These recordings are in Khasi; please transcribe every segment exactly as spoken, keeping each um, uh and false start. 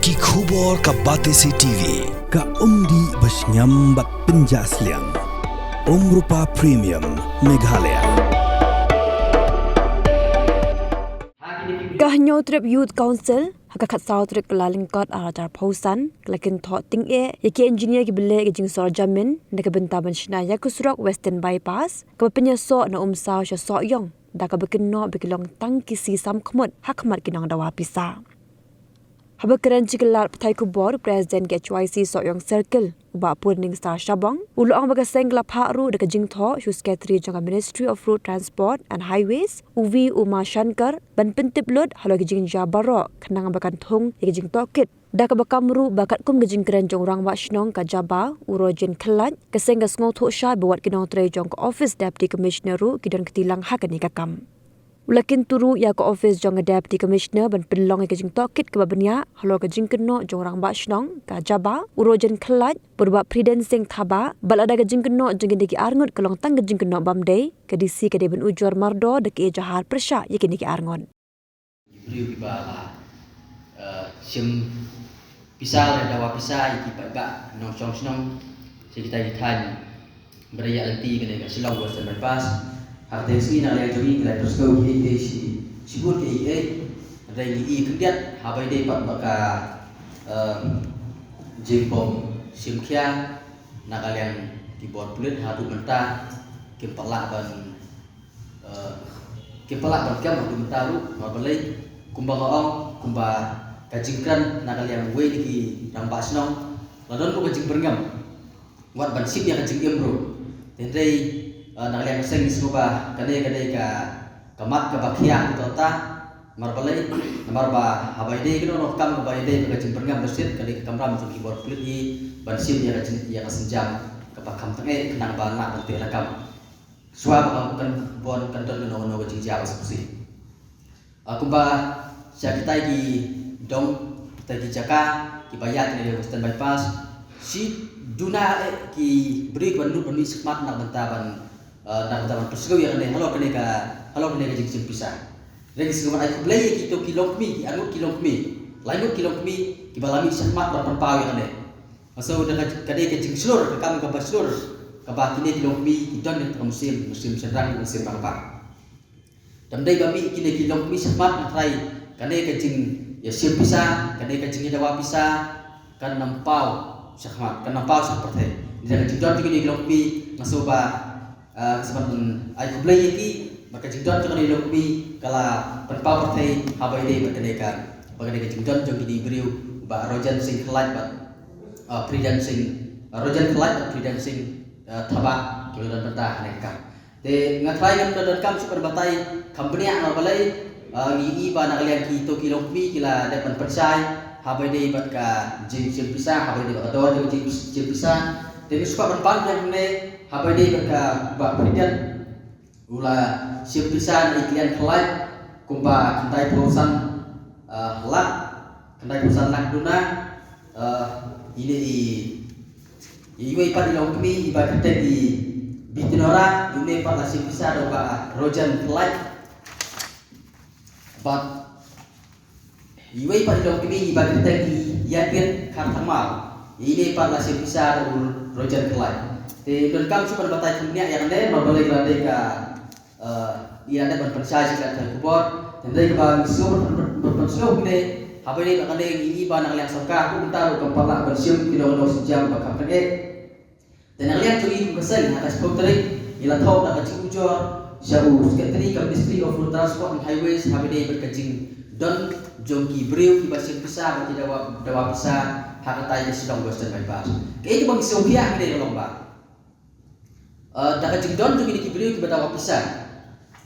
Ki khubor ka Batesi T V. Ka umdih ba shngiam bad pynjah sliang. Umrupa Premium Meghalaya. Ka Hynñiewtrep Youth Council ha ka khatsaw tarik Kyllalyngkot arhajar arphew san ka la kynthoh tyngeh ïa ki engineer kiba leh ka jingsor jamin na ka bynta ban shna ïa ka surok Western Bypass kaba pynïasoh na Umsaw sha Sohiong, da kaba kynnoh ba ki long tang ki sih samkhmut ha khmat ki nongdawa pisa. Haba kren sha ki lad pathai khubor, President K H Y C Sohiong Circle, u Bah Purning Star Shabong, u la ong ba ka seng ka la phah ruh da ka jingthoh sha u Secretary jong ka Ministry of Road Transport and Highways, u V Uma Shankar, ban pyntip lut halor ki jingjia baroh khnang ba kan thung ïa ki jingtohkit. Da kaba kam ruh ba katkum ka jingkren jong u Rangbah Shnong ka Jaba, u Rojen Khlait, ka seng ka sngewthuh shai ba wat ki nongtrei jong ka ophis Deputy Commissioner ruh ki don kti lang ha kane ka kam. U la kyntu ruh ïa ka ophis jong ka Deputy Commissioner ban pynlong ïa ka jingtohkit kaba bniah halor ka jingkynnoh jong u Rangbah Shnong ka Jaba, u Rojen Khlait, bad u Bah Priden Singh Thabah, ba lada ka jingkynnoh jong kine ki arngut ka long tang ka jingkynnoh bymdei, ka D C ka dei ban ujor mardor da ka ïa jahar pyrshah ïa kine ki arngut. Briew kiba la, eh, shim pisa, la dawa pisa ïa ki paidbah nongshong shnong sha kita ki thaiñ ba dei ïa lynti kane ka Shillong Western Bypass. Hangta sngewbha na ka liang jong ngi ngi la pyrshah ki ei ki ei shi, shibun ki ei ki ei. Hynrei ngi i khyndiat haba ïadei pat bad ka, eh, jingbym shim khia na ka liang ki bor pulit haduh mynta kim pat lah ban, eh, kim pat lah ban kem haduh mynta ruh, namar balei, kumba nga ong, kumba ka jingkren na ka liang uwei na ki rangbah shnong, la don ruh ka jingbyrngem wat ban shim ïa ka jingim ruh. Hynrei, eh, na ka liang ka seng ngi sngew ba kane ka dei ka, ka mat kaba khia ha ka bynta, namar balei, namar ba haba ïadei kano kano ka kam kaba ïadei bad ka jingpyrngem bad shit, ka dei ka kamram jong ki bor pulit hi ban shim ïa ka jing, ïa ka sienjam kaba kham tyngeh khnang ba lah ban teh lakam shuwa ba kan, kan, ba kan don kano kano ka jingjia ba sngewsih. Ah, kumba sha kitai ki dong, kitai ki jaka kiba ïaid na Western Bypass, shi duna eh ki briew kiba nud ban mih shakhmat na ka bynta ban, eh, na ka bynta ban pyrshah ïa kane, halor kane ka, halor kane ka jingshim pisa. Hynrei ngi sngew ban ai khublei ïa kito ki longkmie, ki arngut ki longkmie, laingut ki longkmie kiba la mih shakhmat ban pynpaw ïa kane. Nga sngew da ka, ka dei ka jingshlur, ka kam kaba shlur kaba kine ki longkmie ki don ha ka mynsiem, mynsiem shynrang, mynsiem rangbah. Te ym dei ba mih kine ki longkmie shakhmat, nga tharai kane ka jingïashim pisa, kane ka jingïadawa pisa kan ym paw shakhmat, kan ym paw sha ka pyrthei. Te da ka jingdon jong kine ki longkmie, nga sngew ba, ah, nga sngewbha ban ai khublei ïa ki, ba ka jingdon jong kine ki longkmie ka la pynpaw pyrthei haba ïadei bad kane ka, bad kane ka jingdon jong kine ki briew, Bah Rojen Singh Khlait bad, ah, Pridan Singh, ah, Rojen Khlait bad Pridan Singh, ah, Thabah, kiba la don bynta ha kane ka kam. Te nga tharai ngam don, donkam shuh ban batai kham bniah namar balei, ah, ngi i ba na ka liang kito ki longkmie ki la dep ban pynshai haba ïadei bad ka jingshim pisa, haba ïadei bad ka dor jong ka jingshim pisa. Te ngi sngewbha ban ban ïa kane haba ïadei bad ka Bah Pridan, u la shim pisa na i Khlien Khlait kumba khyndai phew san, ah, lak, khyndai phew san lak duna, ah, ine i, iwei pat i longkmie iba kyrteng i Bitinora, une pat la shim pisa da u Bah Rojen Khlait. Bad iwei pat i longkmie iba kyrteng i Ïakit Kharthangmaw, ine pat la shim pisa da u Rojen Khlait. Te donkam shuh ban batai kham bniah ïa kane namar balei, ka la dei ka, eh, i la dep ban pynshai sha ki lad pathai khubor. Hynrei kaba ngi sngew ban, ban, ban, ban pynsngew hangne, haba ïadei bad kane ngi i ba na ka liang sorkar haduh mynta ruh kam pat lah ban shim kino kino ki sienjam ba kham tyngeh. Te na ka liang jong ngi kum ka seng, ha ka shiphew tarik ngi la thoh da ka jingujor sha u Secretary ka Ministry of Road Transport and Highways haba ïadei bad ka jingdon jong ki briew kiba shim pisa bad ki dawa, dawa pisa ha katai ka Shillong Western Bypass. Kaei kaba ngi sngewkhia hangne ka long ba, eh, da ka jingdon jong kine ki briew kiba dawa pisa,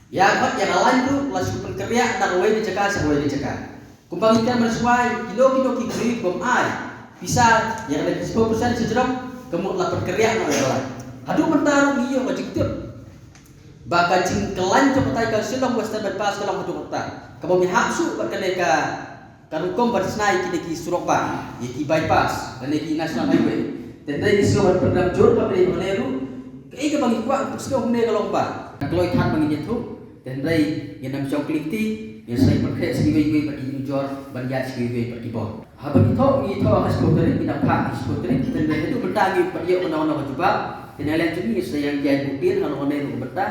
ïa ka, ïa ka lain ruh la shu pynkynriah na kawei ka jaka sha kawei ka jaka. Kumba ngi kren mynshuwa, kino kino ki briew kibym ai pisa ïa kane ka shiphew percent sha jrong, ka mut la pynkynriah noh ïa ka lain. Haduh mynta ruh ngi ïoh ka jingtip ba ka jingkyllain jong katai ka Shillong Western Bypass ka long haduh katta, ka bym ïahap shuh bad kane ka, ka rukom ban shna ïa kine ki surok bah, ïa ki bypass lane ki national highway. Te hynrei ngi sngew ban pynrem jur ka bynta kane ruh. Kaei kaba ngi kwah ban pynsngew hangne ka long ba, ka kloi than ba ngin ïathuh, te hynrei ngin ym shong kylli kti. Ngi sa ïa pynkhreh sha kiwei kiwei pat ki jingujor, ban ïaid sha kiwei kiwei pat ki bor. Haba ngi thoh, ngi thoh ha ka shiphew tarik, ngi dang phah ha ka shiphew tarik, ki teng dei haduh mynta ngi pat ïoh kano kano ka jubab. Te na liang jong ngi sa ïa ngi ïaid bud dien ha kano kano ka bynta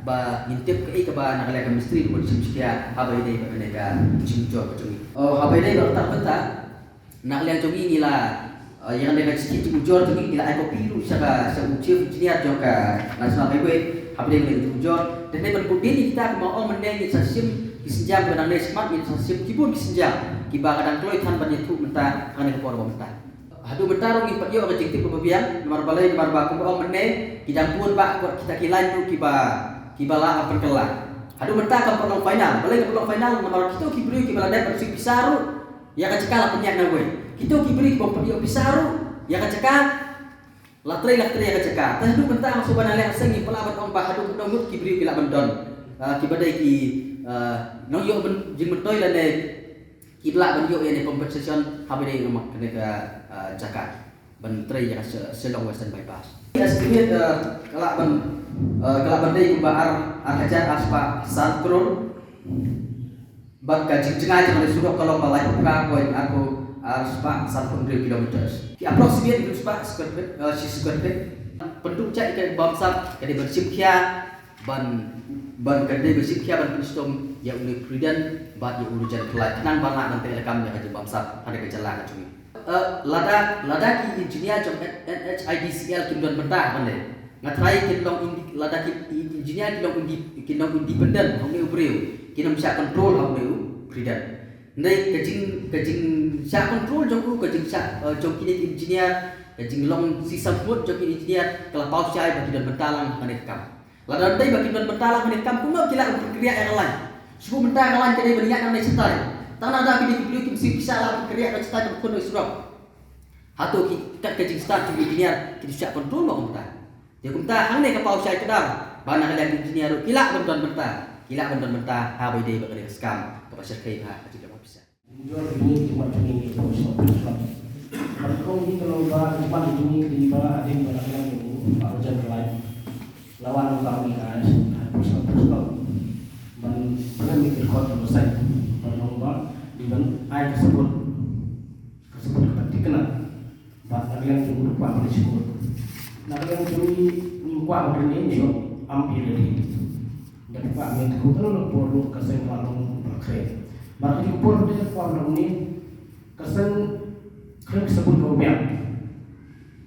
ba ngin tip kaei kaba na ka liang ka ministry ruh kan shim shikha haba ïadei bad kane ka jingujor ka jong ngi. Oh, haba ïadei bad kata ka bynta, na ka liang jong ngi ngi la, eh, ïa kane ka jingujor jong ngi ngi la ai copy ruh sha ka, sha u chief engineer jong ka National Highway haba ïadei bad kane ka jingujor. Te hynrei ban bud dien ïa kita kumba ong mynne ngi sa shim ki sienjam kiba dang neh shakhmat, ngi sa shim shibun ki sienjam kiba ka dang kloi than ban ïathuh mynta ha kane ka por ba mynta. Haduh mynta ruh ngim pat ïoh ka jingtip kaba biang, namar balei, namar ba kumba ong mynne ki dang bun bha kita ki lain ruh kiba, kiba lah ban pynkylla. Haduh mynta kam pat long final, balei kam pat long final, namar kito ki briew kiba la dep ban siew pisa ruh ïa ka jaka la pynïaid na wei. Kito ki briew kiba ym pat ïoh pisa ruh ïa ka jaka la trei, la trei ïa ka jaka. Te haduh mynta nga sngewbha na liang ka seng ngim pat lah ban ong ba haduh katno ngut ki briew ki lah ban don, ah, kiba dei ki, ah, nongïoh jingmyntoi lane kiba lah ban ïoh ïa kane compensation haba ïadei bad kane ka, ah, jaka ban trei ïa ka Shi-, Shillong Western Bypass. Estimate, ah, ka lah ban, ah, ka lah ban dei kumba ar, ar hajar ar spah san klur. Bad ka jingjngai jong kane ka surok ka long ba laiphew phra point arphew, ar spah sanphew hynriew kilometers. Ki approximate hynriew spah square feet, ah, shi square feet. Pynduh jait ïa ka bamsap ka dei ban shim khia ban, ban ka dei ban shim khia ban pynshitom ïa une u Credent bad ïa u Regent Phyllait khnang ban lah ban pynlong kam ïa ka jingbamsap ha kane ka jylla ka jong ngi. Eh, lada, lada ki engineer jong N-, NHIDCL kim don bynta ha kane, nga tharai kin long indi-, lada ki engineer kin long indi-, kin long independent ha une u briew, kin ym shah control ha une u Credent. Hynrei ka jing, ka jingshah control jong u, ka jingshah, eh, jong kine ki engineer, ka jinglong shisha mut jong ki engineer ka la paw shai ba ki don bynta lang ha kane ka kam. Lada ym dei ba ki don bynta lang ha kane ka kam, kumno ki lah ban pynkhreh ïa ka lain? Shu mynta ka lain ka dei ban ïaid nangne shatai. Tang nangta kine ki briew kim siew pisa lah ban pynkhreh ïa ka shatai ban khun ïa u surok. Hato ki kat ka jingstad jong ki engineer ki shah control mo kumta? Te kumta hangne ka paw shai kdar ba na ka liang ki engineer ruh ki lah ban don bynta, ki lah ban don bynta haba ïadei bad kane ka skam kaba shyrkhei bha ka jingdon pisa. Jor ni ki mat ni ni to so so. Ban kong ni kalau ba ban ni ni ba adin ba na ka liang ni ba jan lai. Lawan ka ni ka so so so. Ban pernah mikir kot tu saya. Ban long ba di ban ai ka sebut. Ka sebut ka thikna. Bad na ka liang jong u kwah ban ïashim. Na ka liang jong ngi, ngi kwah ban ïashim, am ïa lade. Da kwah ban ïa, kano kano por ruh ka seng ka la long ba khreh. Bad ka juh por ruh da kwah ban ïa, ka seng khreh ka sabut kaba biang.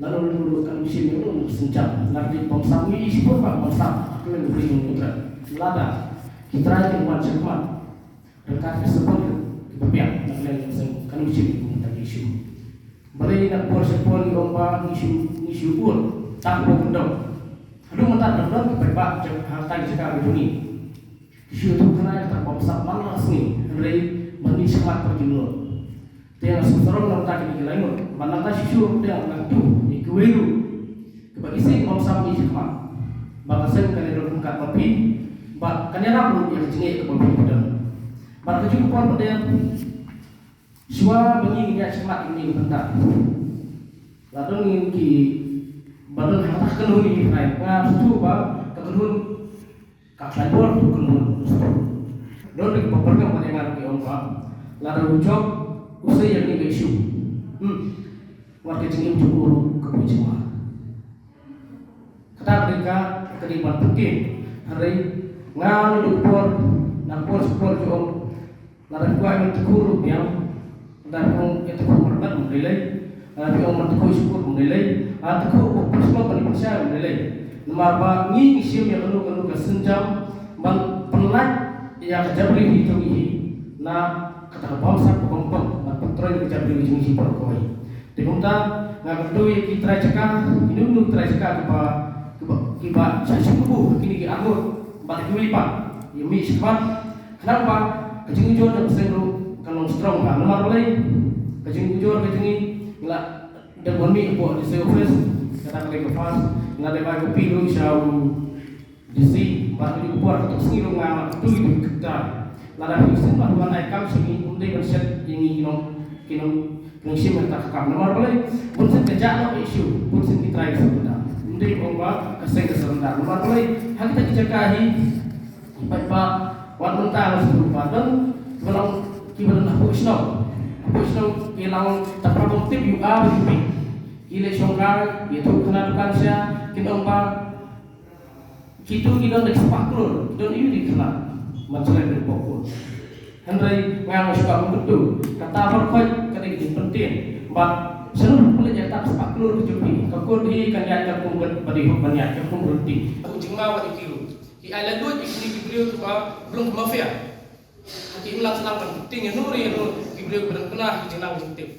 Lano lano ruh kan ïashim ïa uno uno ka sienjam. Lada dei bamsap ngi ïashim bamsap. Ka liang ka briew jong ngi. Lada ki trai ki wan shakhmat. Ryngkat ka sabut kiba biang na ka liang ka seng kan ym shim ïa ka issue. Balei na por sha por ngi ong ba ngi shu, ngi shu ur tang ba kyndong. Haduh mynta dang don ki paidbah jong ha kata ka jaka ka jong ngi. Ki shu ïathuh kane kata ba bamsap man la ka sngi, hynrei ba ngi shakhmat pat kim nud. Te nga sngewsarong na kata kine ki lai ngut ba nangta shisha ruh te nga kyntu ïa kiwei ruh kiba isih bamsap ngi shakhmat ba ka seng kan ïarap ryngkat bad phi, ba kan ïarap ruh ïa ka jingeh kaba phi don. Bad ka juh ka por pat de, shuwa ba ngi ïaid shakhmat ïa kine ki bynta, la don ngi ki ba don ha ka kynhun ïa ki trai. Nga sngewthuh ba ka kynhun ka khlaiñ bor tu kynhun. Don ri ba pyrkhat ba ïa nga ki ong ba lada u jop u sei ïa kine ki issue. Hmm. Wat ka jingim jong u ruh ka pynjah. Kata ka dei ka, ka dei ban pynkim. Hynrei nga naduh por, na por sha por ju ong, lada phi kwah ban tykhu ruh biang, lada phi ong ïa tykhu marbat ym dei lei, lada phi ong ban tykhu shukor ym dei lei, lada tykhu ba pynshong ban pynshai ym dei lei. Namar ba ngi ngi shim ïa kano kano ka sienjam ban pynlait ïa ka jaitbynriew hi jong ngi hi na kata ka bamsap ka bamsap ban pyntrei ïa ka jaitbynriew hi jong ngi hi baroh kawei. Te kumta nga kyntu ïa ki trai jaka, kino kino ki trai jaka kiba, kiba, kiba shah shim kabu ha kine ki arngut bad kiwei pat ïa mih shakhmat khnang ba ka jingujor jong ka seng ruh kan long strong bha. Namar balei? Ka jingujor ka jong ngi ngi la dep wan mih hapoh D C office, kata ka dei ka first, ngi la dep ai copy ruh sha u D C, bad ha kine ki por ha kato ka sngi ruh nga la kyntu ïa ki trai. Lada phi sngewbha ban ai kam sha ngi, ym dei ban shet ïa ngi ki nong, ki nong, ki nongshim ïa kata ka kam. Namar balei? Bunsien ka jah noh ka issue, bunsien ki trai ki surrender. Ym dei ban ong ba ka seng ka surrender. Namar balei? Ha kita ki jaka hi, ki paidbah, wat mynta nga sngewthuh ba don Ba long ki ba don hapoh shnong. Hapoh shnong ki long tang ba bym tip ïa u A bad u B. Ki leit shongkai, ïathuh khana dukan sha, kin ong ba kito ki don da ki spah klur, ki don aïu de khana. Ban shlei da pok klur. Hynrei nga nga shu ong kumto, kata baroh khoit ka dei ka jingpyntip. Bad sngewbha pynleit ïa kata ka spah klur ka jong phi. Ka kur hi kan ïaid katkum ka, ba dei hok ban ïaid katkum ka rynti. Ka jingma wat ïa ki ruh. Ki ai laitluid ïa kine ki briew kiba long mafia. Ki imlang slang ban tieng ïa no re ïa no ki briew kiba donkam ki jingnang jingtip.